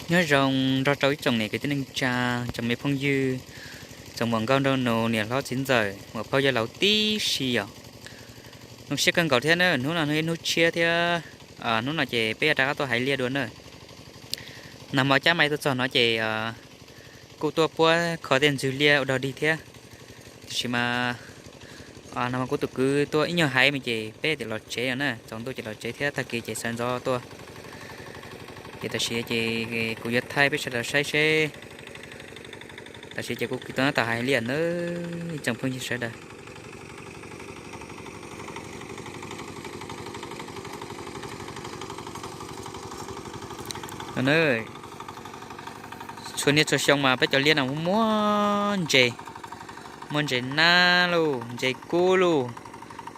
Nyob zoo nrog rau ib tsoom niam kwv tij neej tsa, tsoom me phooj ywg, tsoom muam nkauj nraug nus, niam hlob txiv ntxawm, muam phauj yawg laus tib si os. Zoo siab kawg nkaus thiab na, hnub no hnub tshiab thiab, hnub no ces peb yuav rov qab tuaj hais liaj dua na. Nag hmo cab maiv tuaj txog no ces kuj tuaj puab kho tej ntxwg liaj ua dog dig thiab. Tiam sis mas nag hmo kuv tus kwv tuaj ib nyuag haiv me ces peb tias los tsev no na, tsaus ntuj ces los tsev thiab tag kis ces sawv ntxov tuaj. Ces tam sim ces kuv yuav thaij peb sawv daws saib seb. Tam sim ces kuv kwv tuaj tab tom hais liaj nawb, tsoom phooj ywg sawv daws. Txhua niaj txhua xyoo mas peb cov liaj no muaj ntses, muaj ntses nab lauj, ntses kub lauj,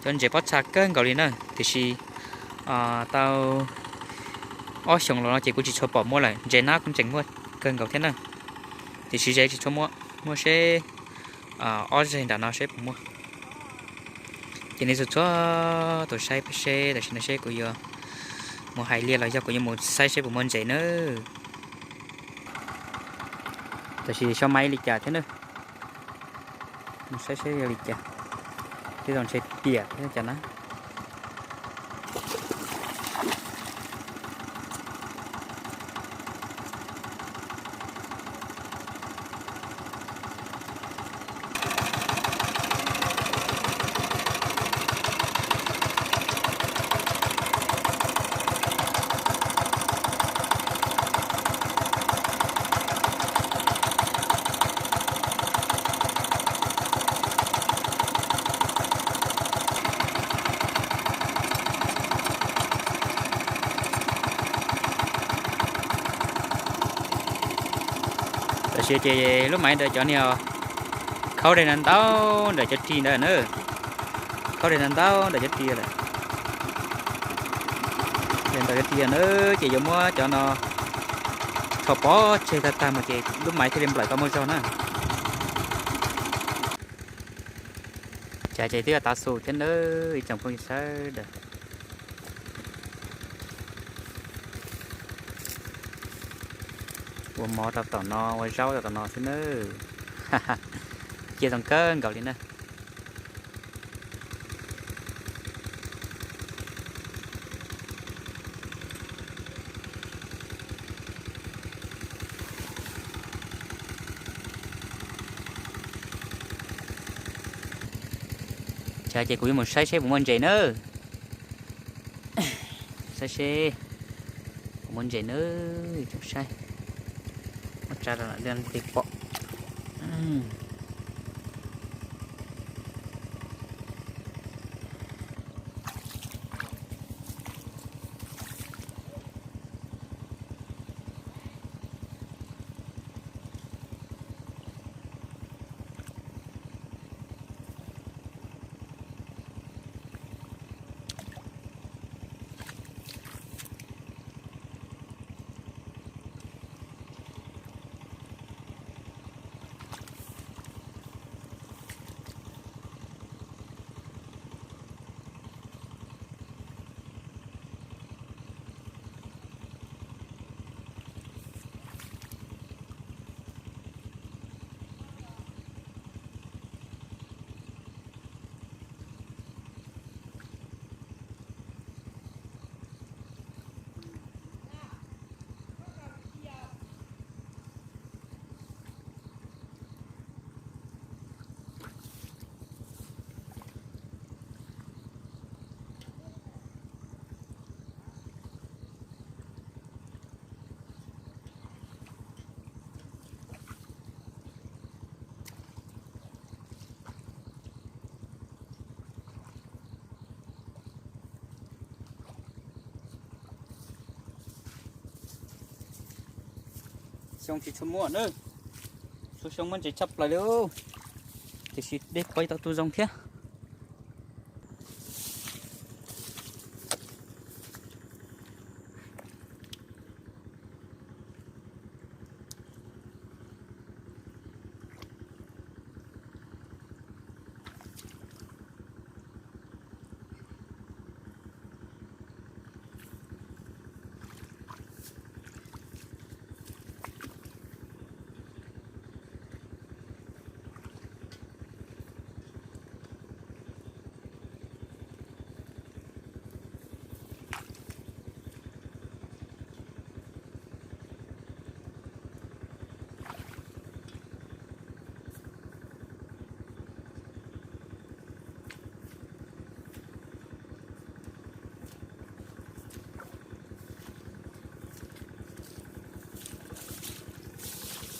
cov ntses pob txha kawg nkaus li na. Tiam sis tau ob xyoos los no ces kuv tsis tshua pom muaj lawm, ntses nab kuj tseem muaj kawg nkaus thiab na. Tiam sis ze tsis tshua muaj, muaj seb ob zeg nram no seb puas muaj. Ces nej txhua txhua tus saib peb seb, tam sim no seb kuv yuav mus hais liaj los yog kuv yuav mus saib seb puas muaj ntses na. Tam sim xyov maiv li cas thiab na. Mus saib seb yog li cas, tej zaum ntshe piam thiab cas na. Tam sim ces lub maiv ntawd cov niag khaub dej ntau ntau ntawm cov ris ntawd na. Khaub dej ntau ntau ntawm cov ris lawm. Ntawm cov ris na ces yuav muab cov no rho pov tseg tag tag mus ces lub maiv thiaj li nplawm tau muaj zog na. Cas ces twb yuav tav xus thiab nawb ib tsoom phooj ywg sawv daws. Ua mov rau tom no, ua zaub rau tom no xwb nawb. Cia zoo kawg nkaus li na. Cas ces kuv yuav mus saib seb puas muaj ntses nawb. Saib seb puas muaj ntses nawb, tsoom saib. Muab tsa rau lam li pom. Xyoo tsis tshua muaj na, txhua xyoo muaj ntses tshaj plaws li, tiam sis dej qhuav tau tu zoo thiab.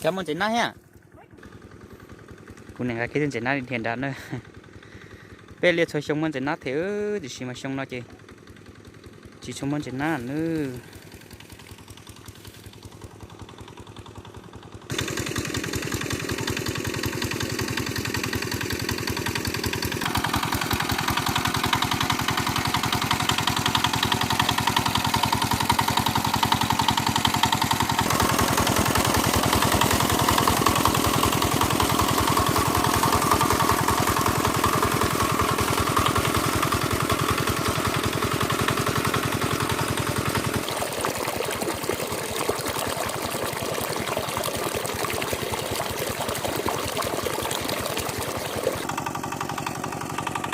Cov muaj ntses nab thiab. Kuv niam nqa kiag tus ntses nab dhia nrad na. Peb liaj txhua xyoo muaj ntses nab thiab, tiam sis mas xyoo no ces tsis tshua muaj ntses nab nawb.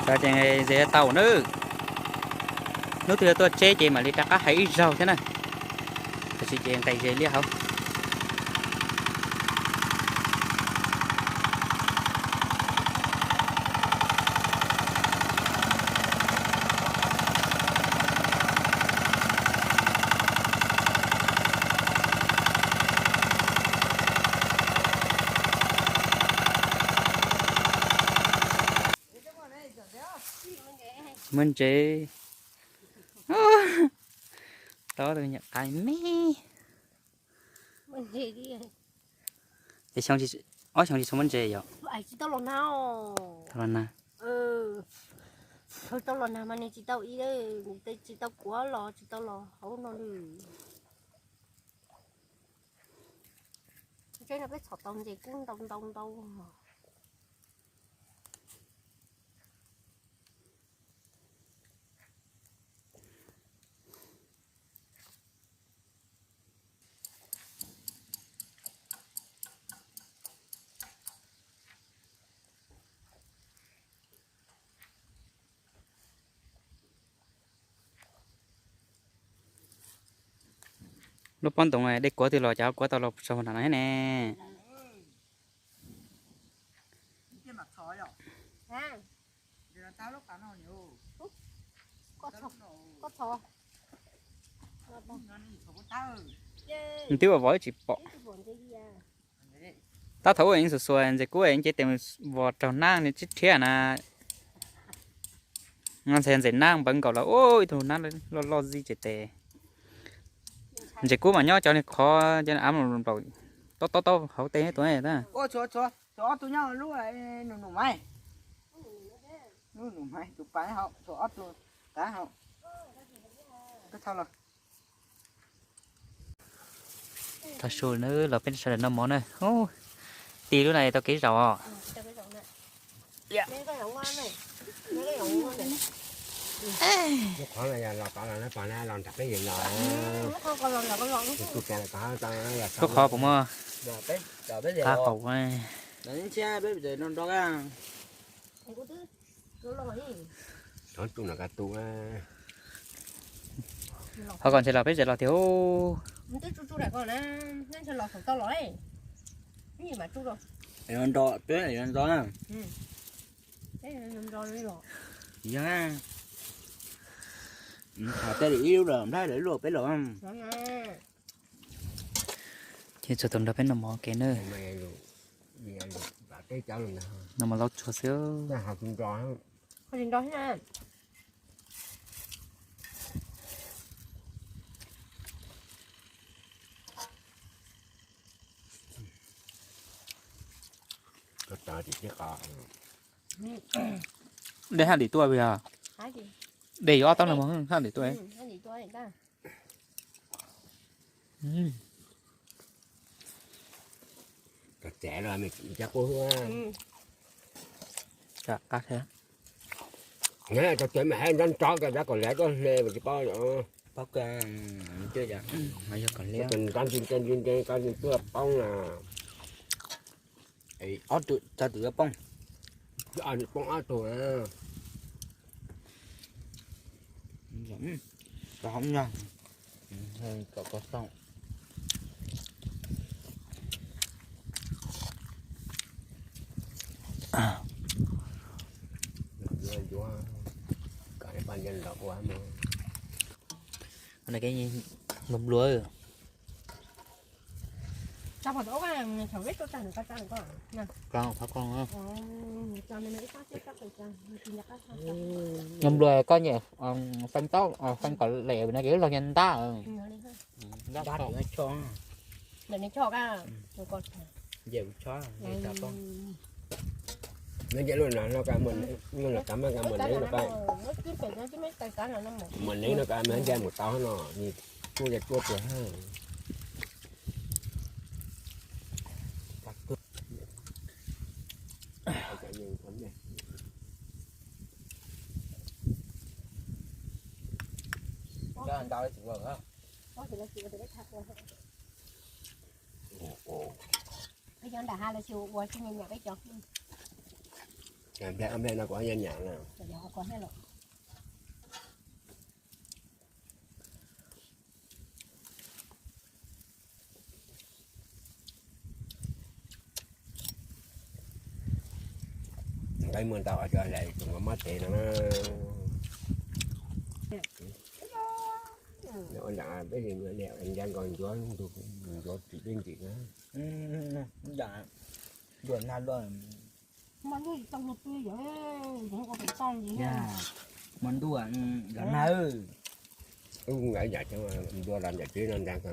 Cov ces ze tau nawb. Hnub twg tuaj tseb ces mam li rov qab hais ib zaug thiab na. Tam sim ces nqis ze liaj hauv. Muaj ntses. Tau tus nyuam qai me. Es xyoo, ob xyoo tsis tshua muaj ntses yom? Tsis tau los nag. Tau los nag. Tau los nag mas nws tsis tau ib, tsis tau kuav los tsis tau los hauv no li. Tseeb no peb txhom tau ntses kub ntau ntau ntau. Lub pob ntoos dej kuav twg los cov kuav tau los tsaug nram no thiab ne. Twb ua vov tsis pom. Tab thaum ub yeej xuas xuas ntses kub yeej cev tes vos raug nab nws tsib rhiab na. Ntxhais ntxim nab npawv nkaus los ua ib tug nab loj loj zij ces tes. Ntses kub mas nyob cov niag qhov cov av nplaum tob tob tob hauv tej tus na. Ob tug nyob lub num num maiv. Lub num maiv tus pas hauv, ob tug qav hauv. Thauj su na, los peb sawv daws noj mov na. Tis lub no tau kev zaum os. Lub qhov puas muaj qab qaum? Qhov kom ntshe los peb tseem los tiag. Nrog, nrog, yog, tej ib lub los nplhaib lawm ib lub peb los. Ces txhua tus nrog peb noj mov kev na. Noj mov laub tsuag xwb. Dej haj dim tuaj yog. Dej yuav ob tog no mas haj dim tuaj. Qab thiab. Cov tsev mas hais nrov nrov, cov dab kaum liab tuaj hle mas tsis paub. Paub kawg, twb yog kaum liab. Nrov nti nti nti nti, tuaj poob na. Ob tug, txog tus yuav poob. Poob ob tug. Kom hov nyog, kom koj xauj. Nplua nplua. Nyob nplua koj nyiam feeb taub feeb kom lem no ces log nyias ntab. Ntab tau. Muaj neeb no ka mas ntiag mus tau no, kuj ya cuab tuag. Peb cov nram hav los xyov ua tsis nyiam nyiam peb cov. Nplej ob nplej no kuv nyiam nyiam na. Nqaij muaj ntau cov lam tseem muab mob tev no na. Ua nram peb li nca nkaus ncuav ntug, ncuav tsis deb ntsim na. Ncuav nag luaj. Muaj ntuj, ncuav nag. Ub, nqa yam ncuav los nram tsev no nrag ko.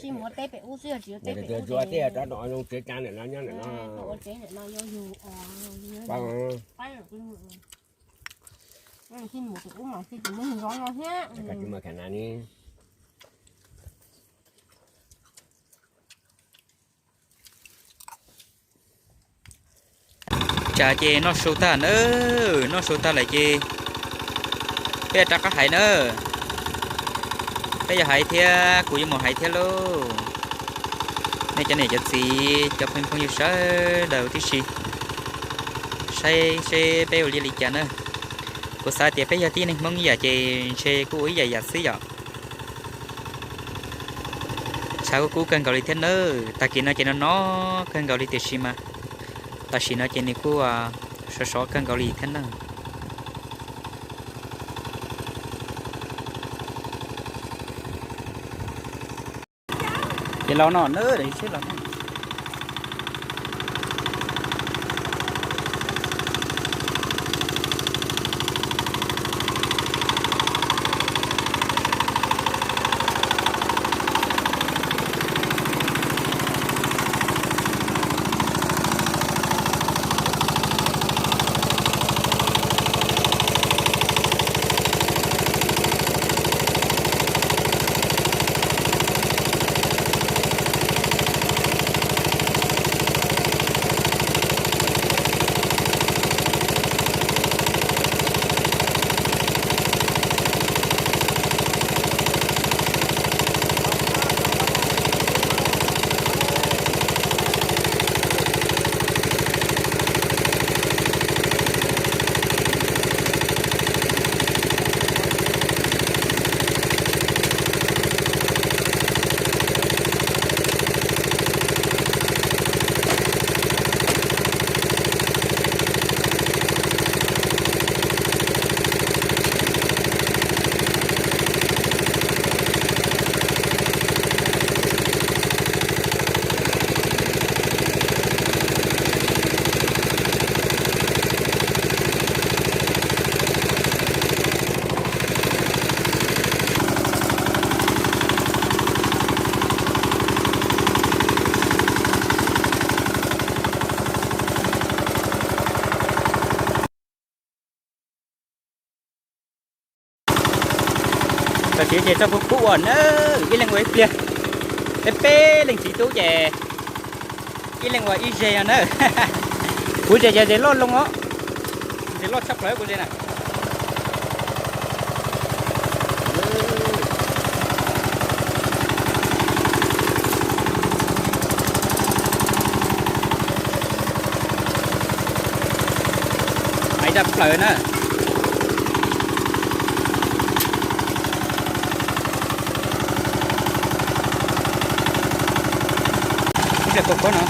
Sib muab teb pem ub xwb, tsis yog teb pem ub. Tsuav tej rov rau zoo tsev tsa ntawm no nyob ntawm no. Tsis muaj khav na ni. Tsam ces noj su tag na, noj su tag lawm ces peb rov qab hais na. Peb yuav hais thiab, kuv yuav mus hais thiab lauj. Nej cov niam cov txiv cov phooj phooj ywg sawv daws tib si, saib seb peb ua li li cas na. Kuv xav tias peb yog tib neeg Hmoob ib yam ces ntshe kuj ua ib yam yam xwb yom. Tshav kuj kub kawg nkaus li thiab nawb. Tag kis no ces no no kawg nkaus li tiam sis mas tam sim no ces nws kuj sov sov kawg nkaus li thiab nawb. Ces los no na, sib los. Tam sim ces txoj kub kub ua na, ib leeg ua ib pliag. Peb peb leeg txiv tub ces ib leeg ua ib zeg no na. Kuv ze ces ze loj loo os, ze loj tshaj plaws kuv ze na. Hais tshaj plaws na. Ib pliag koj koj no.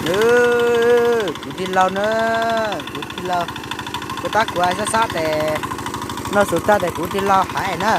Kuv tij laug na, kuv tij laug, kuv tab kuv sab sab tes, noj su tag tes kuv tij laug hais na.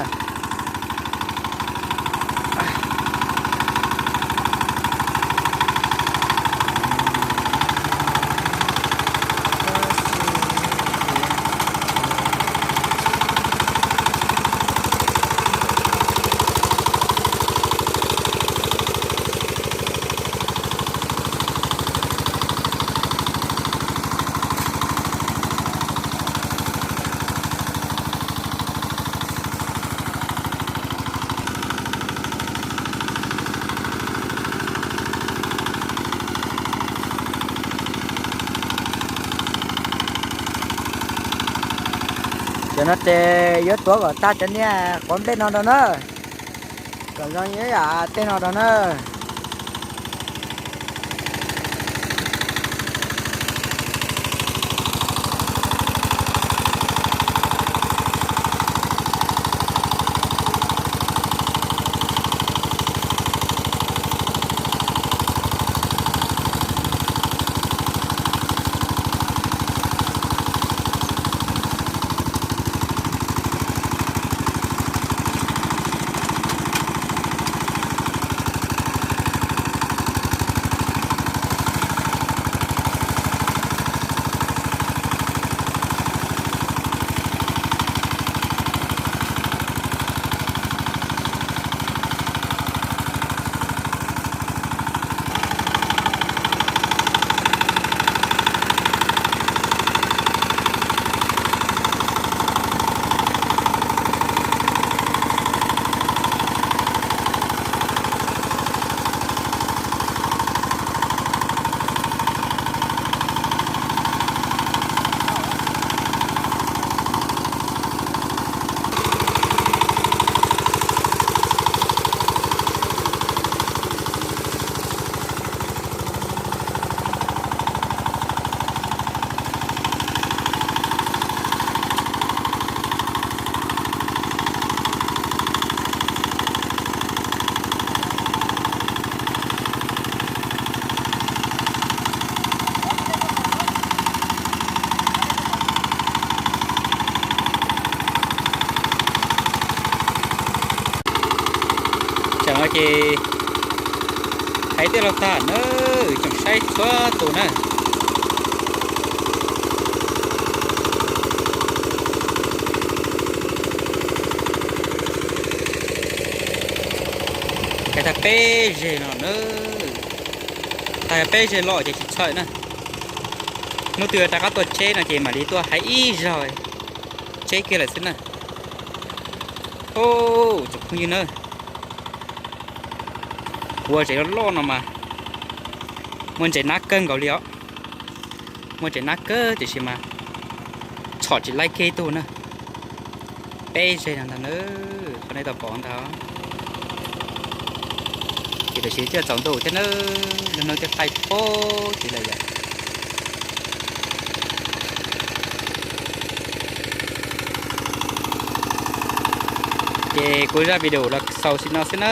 Cov no ces yuav tuav kom tag cov niag quav nplej no rau na, kom zoo ib yam tej no rau na. Tseem no ces hais tej los tag na, tseem saib txhua tus na. Hais tag peb zeg no na, tag peb zeg los ces tsis txhawj na. Hnub twg rov qab tuaj tseb no ces mam li tuaj hais ib zaug tseb kiag lawm xwb na. Tsoom phooj ywg na, kuv ua zem loj loj no mas muaj ntses nab kawg nkaus li os. Muaj ntses nab kawg tiam sis mas txhom tsis laib kiag tug na. Peb zeg no ntag na, qhov nej tau pom ntag. Ces tam sim thiaj tsaus ntuj thiab na, lub hnub thiaj qaij pub tid lawm yom. Ces kuv zaj video los xaus xim no xwb na,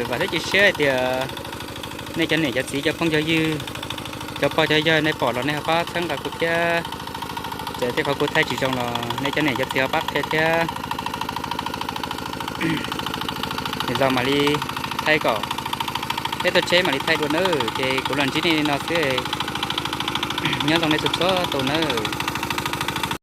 vam thiab cia siab hais tias nej cov niam cov txiv cov phooj cov ywg, cov pog cov yawg nej pom los nej ho pab txhawb nqa kuv thiab. Txawm tej qhov kuv thaij tsis zoo los nej cov niam cov txiv ho pab qhia thiab. Nws los mam li thaij kom peb tuaj tseb mam li thaij dua nawb. Ces kuv los ntsib nej li no xwb, nyob zoo nej txhua txhua tus nawb.